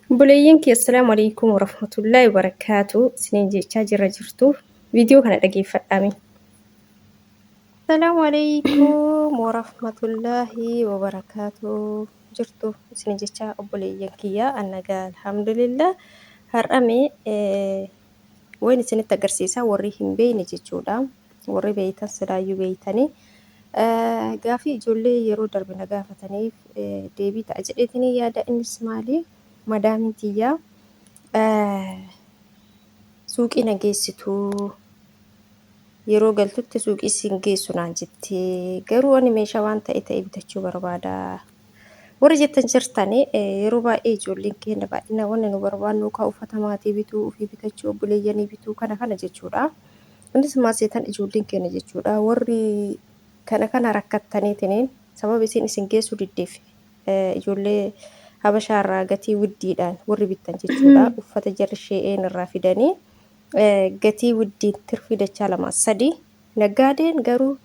Obboleeyyan kiyya assalaamu alaikum warahmatullaahi wabarakaatu isiniin jechaa jirra jirtu viidiyoo kana dhageeffadhaa mee. Assalaamu alaikum warahmatullaahi wabarakaatu jirtu isiniin jechaa obboleeyyan kiyya annagaa alhamdulillah har'a mee wayin isinitti agarsiisa warri hin beekne jechuudha warri beeytan silaayyuu beeytanii Gaafii ijoollee yeroo darbe na gaafataniif deebii ta'a jedheetiin yaada. Innis maali? Madaamiin tiyya suuqii na geessitu yeroo galtutti suuqii sin geessu naan jette. Garuu ani meeshaa waan ta'e ta'e bitachuu barbaada. Warri jettan jirtani yeroo baay'ee ijoolleen keenya baay'ina wanni nu barbaannu ka uffata maatii bituu, ofii bitachuu, obboleeyyanii bituu kana kana jechuudha. Innis maal seetan ijoolleen keenya jechuudha. Warri kana kana rakkattaniitiniin sababa isiin isin geessuu diddeef ijoollee Habashaa irraa gatii widdiidhaan warri bittan jechuudha. Uffata jarri shee'een irraa fidanii gatii widdiin tirfii dachaa lamaa sadii naggaadeen garuu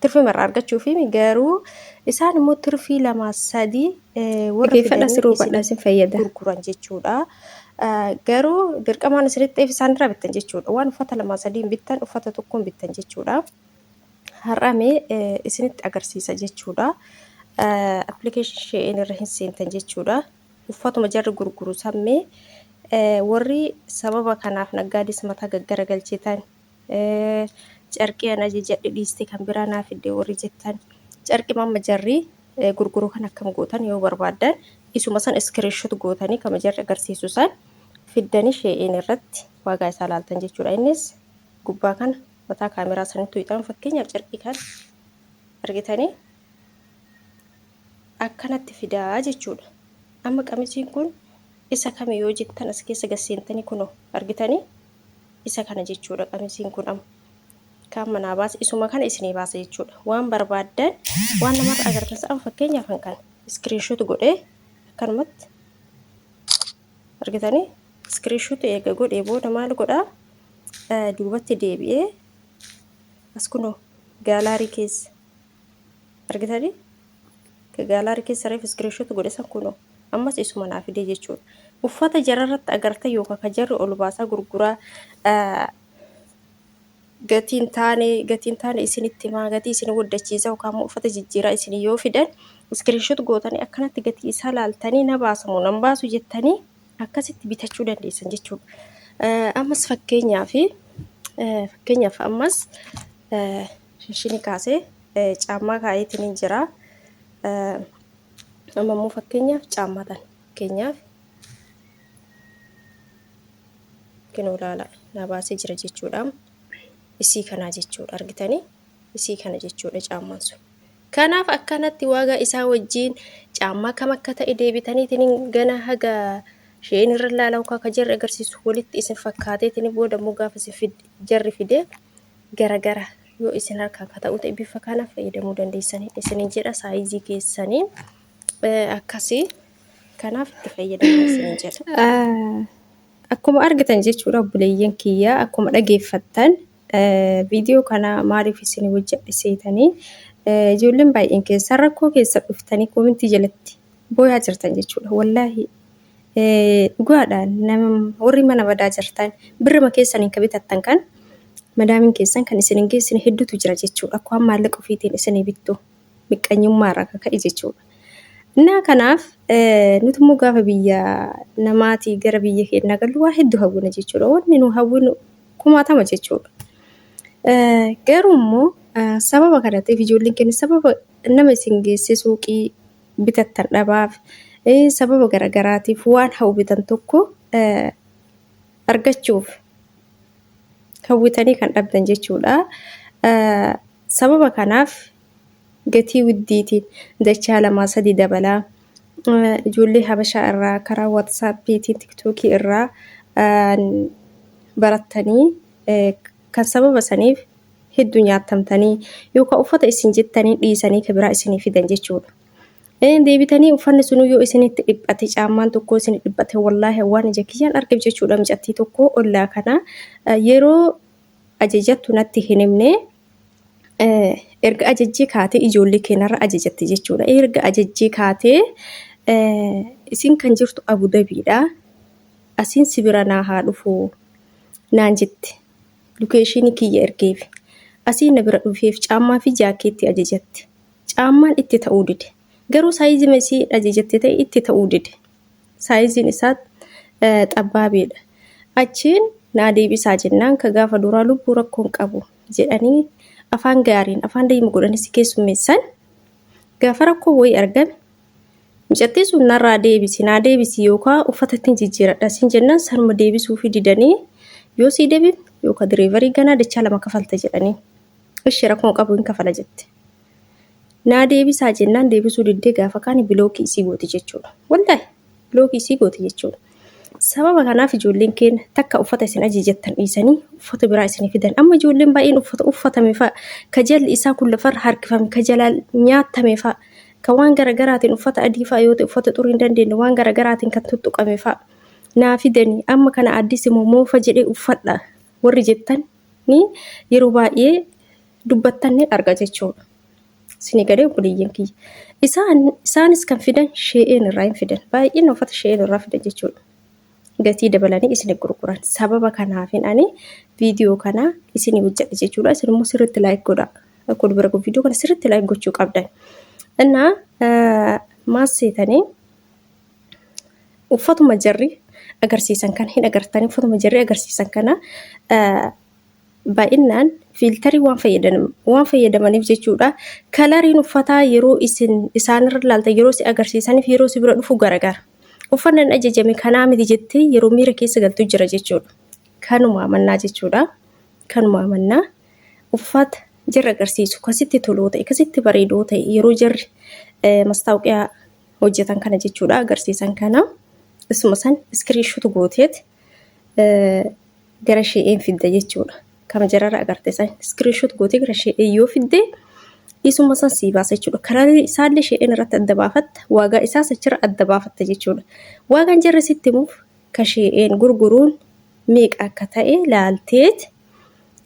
tirfii irraa argachuufi garuu isaan immoo tirfii lamaa sadii warra Dhageeffadhaa fidanii siruu hubadhaa isin isin fayyada. gurguran jechuudha. Garuu dirqamaan isinitti ta'eef isaan irraa bittan jechuudha. Waan uffata lamaa sadiin bittan uffata tokkoon bittan jechuudha. Har'a mee isinitti agarsiisa jechuudha. Appilikeeshinii isheen irra hin seentan jechuudha. Uffatuma jarri gurguru sammee warri sababa kanaaf naggaadis mataa gaggaragalchitan Carqii an ajajadhe dhiiste kan biraa naa fidde warri jettan carqii amma jarri gurguru kan akkam gootan yoo barbaaddan isuma san iskiriinshot gootanii kama jarri agarsiisu san fiddanii shee'een irratti waagaa isaa laaltan jechuudha. Innis gubbaa kana mataa kaameraa sanitti tuyxan fakkeenyaaf carqii kan argitanii akkanatti fidaa jechuudha. Amma qamisiin kun isa kami yoo jettan as keessa gad seentanii kunoo argitanii isa kana jechuudha qamisiin kun amma kaan manaa baase isuma kana isinii baasa jechuudha waan barbaaddan waan namarra agartan sa'an fakkeenyaaf kan kana iskiriinshoot godhee akkanumatti argitanii iskiriinshoot eega godhee booda maal godhaa duubatti deebi'ee as kunoo gaalaarii keessa argitanii Ka gaalaarii keessa reef iskiriinshot godhe san kunoo ammas isuma naa fidee jechuudha. Uffata jararratti agarta yookaan ka jarri ol baasaa gurguraa gatiin taane gatiin taane isinitti himaa gatii isin woddachiisa yookaan immoo uffata jijjiiraa isin yoo fidan iskiriinshot gootanii akkanatti gatii isaa laaltanii na baasamu nan baasu jettanii akkasitti bitachuu dandeessan jechuudha. Ammas fakkeenyaaf fakkeenyaaf ammas shinshini kaasee caammaa kaayeetiin hin jira. Amma immoo fakkeenyaaf caammaa tan fakkeenyaaf kinoo laala naa baasee jira jechuudha. Isii kanaa jechuudha argitanii isii kana jechuudha caammaan sun. Kanaaf akkanatti waagaa isaa wajjiin caammaa kam akka ta'e deebitaniitiin gana haga isheen irra laala yookaan akka jarri agarsiisu walitti isin fakkaateetiin booda immoo gaafa isin jarri fide garagara yoo isin harkaa akka ta'u ta'e bifa kana fayyadamuu dandeessanii isinin jedha saayizii keessanii akkasii kanaaf itti fayyadamaa isinin jedha. Akkuma argitan jechuudha obboleeyyan kiyya akkuma dhageeffattan viidiyoo kana maaliif isin hojjedhe seetanii ijoolleen baay'een keessaa rakkoo keessa dhuftanii koomintii jalatti booyaa jirtan jechuudha wallaahi Dhugaadha nama warri mana badaa jirtan birrima keessaniin ka bitattan kan madaamiin keessan kan isin hin geessine hedduutu jira jechuudha. Akka waan maallaqa ofiitiin isinii bittu miqqanyummaa irraa kan ka'e jechuudha. Innaa kanaaf nuti immoo gaafa biyya namaatii gara biyya keenyaa gallu waa hedduu hawwina jechuudha. Wanni nu hawwinu kumaatama jechuudha. Garuu immoo sababa kana ta'eef ijoolleen keenya sababa nama isin geessee suuqii bitattan dhabaaf sababa garagaraatiif waan hawwitan tokko argachuuf hawwitanii kan dhabdan jechuudha. Sababa kanaaf gatii widdiitiin dachaa lamaa sadii dabalaa ijoollee Habashaa irraa karaa WhatsAppiitiin TikTokii irraa barattanii kan sababa saniif heddu nyaattamtanii yookaan uffata isin jettanii dhiisanii ka biraa isinii fidan jechuudha. Deebitanii uffanni sunuu yoo isinitti dhiphate caammaan tokko isin dhiphate wallaahi waan ija kiyyaan argeef jechuudha micattii tokko ollaa kana yeroo ajajattu natti hin himne erga ajajjee kaatee ijoollee keenarra ajajatte jechuudha. Erga ajajjee kaatee Isin kan jirtu Abu Dabiidha. Asiin si bira naa haa dhufu naan jette. Lokeeshinii kiyya ergeef. Asiin na bira dhufeef caammaa fi jaakkeetti ajajatte. Caammaan itti ta'uu dide. Garuu saayizima isii ajajatte ta'e itti ta'uu dide. Saayiziin isaa xabbaabeedha. Achiin naa deebisaa jennaan ka gaafa duraa lubbuu rakkoon qabu jedhanii afaan gaariin afaan daa'ima godhanii si keessummeessan gaafa rakkoo wayii argame mucattii sun narraa deebisi naa deebisi yookaan uffata ittiin jijjiiradha siin jennaan sanuma deebisuufi didanii yoo sii deebifne yookaan direevarii ganaa dachaa lama kafalta jedhanii ishee rakkoon qabu hin kafala jette. Naa deebisaa jennaan deebisuu diddee gaafa kaani bilookii isii gooti jechuudha. Wallaahi bilookii isii gooti jechuudha. Sababa kanaaf ijoolleen keenya takka uffata isin ajajattan dhiisanii uffata biraa isinii fidan. Amma ijoolleen baay'een uffata uffatame fa'a ka jalli isaa kun lafarra harkifame ka jalaan nyaatame fa'a ka waan garagaraatiin uffata adii fa'a yoo ta'e uffata xurii hin dandeenye waan garagaraatiin kan tuttuqame fa'a naa fidanii amma kana addis immoo moofa jedhee uffadha warri jettan ni yeroo baay'ee dubbattan ni arga jechuudha. Isinii galee obboleeyyan kiyya. Isaan isaanis kan fidan shee'een irraa hin fidan. Baay'een uffata shee'een irraa fidan jechuudha. Gatii dabalanii isin gurguran. Sababa kanaafin ani viidiyoo kana isinii hojjedhe jechuudha. Isin immoo sirriitti laayik godhaa. Akka wal bira gahu viidiyoo kana sirriitti laayik gochuu qabdan. Innaa maal seetanii uffatuma jarri agarsiisan kana hin agartanii uffatuma jarri agarsiisan kana baay'inaan fiiltarii waan fayyadam waan fayyadamaniif jechuudha. Kalariin uffataa yeroo isin isaanirra ilaaltan yeroo si agarsiisaniif yeroo si bira dhufu garagara. Uffannaan ajajame kanaa miti jettee yeroo miira keessa galtu jira jechuudha. Kanuma amannaa jechuudha. Kanuma amannaa uffata jarri agarsiisu kasitti toloo ta'e kasitti bareedoo ta'e yeroo jarri mastaawqiyaa hojjetan kana jechuudha agarsiisan kana isuma san iskiriishutu gooteet gara shee'een fidda jechuudha. Kama jararra agarte san iskiriishuut gootee gara shee'ee yoo fidde isuma san sii baasa jechuudha. Karaa isaallee shee'een irratti adda baafatta waagaa isaas achirra adda baafatta jechuudha. Waagaan jarri sitti himuuf ka shee'een gurguruun meeqa akka ta'e laalteet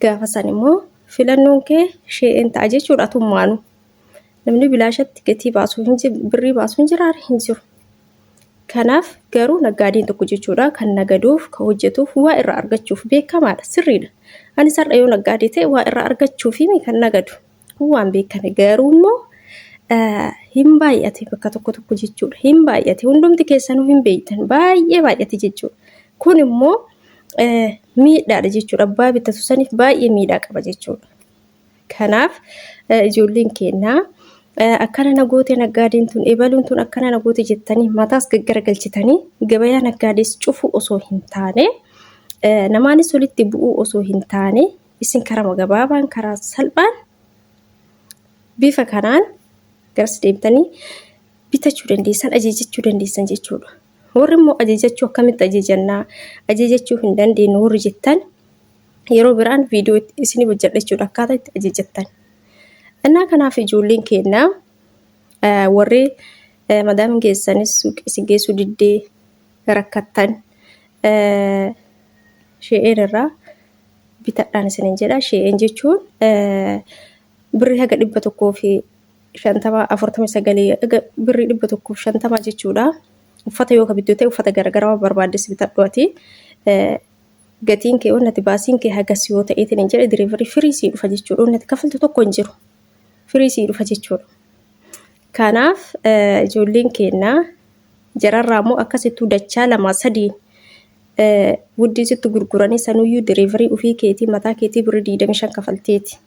gaafa san immoo filannoon kee shee'een ta'a jechuudha atummaanu. Namni bilaashatti gatii baasuu hin jiru birrii baasuu hin jiraare hin jiru. Kanaaf garuu naggaadeen tokko jechuudha kan nagaduuf, kan hojjetuuf, waa irraa argachuuf beekamaadha, sirriidha. Anis har'a yoo naggaadee ta'e waa irraa argachuufi kan nagadu. Kun waan beekame garuu immoo hin baay'ate bakka tokko tokko jechuudha. Hin baay'ate hundumti keessanuu hin beektan baay'ee baay'ate jechuudha. Kun immoo miidhaadha jechuudha. Abbaa bitatu saniif baay'ee miidhaa qaba jechuudha. Kanaaf ijoolleen keenya akkana na goote naggaadeen tun ebaluun tun akkana na goote jettanii mataas gaggaragalchitanii gabayaa naggaadees cufuu osoo hin taane namaanis walitti bu'uu osoo hin taane isin karama gabaabaan karaa salphaan bifa kanaan garas deemtanii bitachuu dandeessan ajajachuu dandeessan jechuudha. Warri immoo ajajachuu akkamitti ajajannaa ajajachuu hin dandeenyu warri jettan yeroo biraan viidiyoo isinii hojjedha jechuudha akkaataa itti ajajattan. Innaa kanaaf ijoolleen keenya warri madaamin keessanis suuqii isin geessuu diddee rakkattan shee'een irraa bitadhaan isinin jedha. Shee'een jechuun birrii haga 150 49 haga birrii 150 jechuudha. Uffata yoo ka bittu ta'e uffata garaagaraa barbaaddes bitadhu ati. Gatiin kee wanti baasiin kee hagas yoo ta'eetiin hin jedhe diriivarii firii sii dhufa jechuudha. Wanti kafaltu tokko hin jiru. Firii sii dhufa jechuudha. Kanaaf ijoolleen keenya jararraa immoo akkasittuu dachaa lama sadii wuddii sitti gurguranii sanuyyuu diriivarii ofii keetii mataa keetii birrii 25 kafalteeti.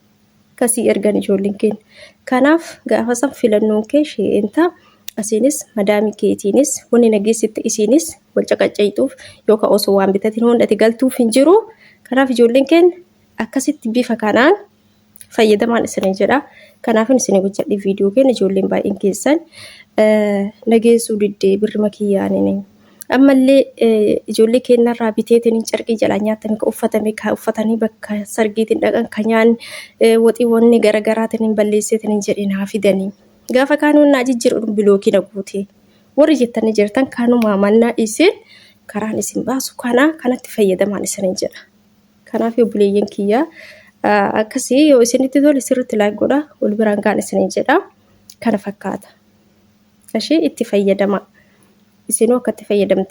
Kasii ergan ijoolleen keenya. Kanaaf gaafa san filannoon kee shee'een ta'a. Asiinis madaamii keetiinis wanni na geessitte isiinis wal caqaccayxuuf yookaan osoo waan bitatiin hunda ati galtuuf hin jiru. Kanaaf ijoolleen keenya akkasitti bifa kanaan fayyadamaan isinin jedha. Kanaafin isin hojjedhe viidiyoo keenya ijoolleen baay'een keessan na geessuu diddee birrima kiyyaanini. Ammallee ijoollee keenyarraa biteetiin carqii jalaa nyaatame ka uffatame ka uffatanii bakka sargiitiin dhaqan ka nyaanni waxiiwwan garaagaraatiin hin balleesseetiin hin jedhin haa fidanii. Gaafa kaanuun naa jijjiiru bilookii na guute. Warri jettanii jirtan kanumaa mannaa isin karaan isin baasu kana kanatti fayyadamaan isinin jedha. Kanaaf obboleeyyan kiyya akkasii yoo isinitti tole sirriitti laayik godha wal biraan gaan isinin jedha. Kana fakkaata. Ishee itti fayyadamaa. Isinuu akkatti fayyadamtan.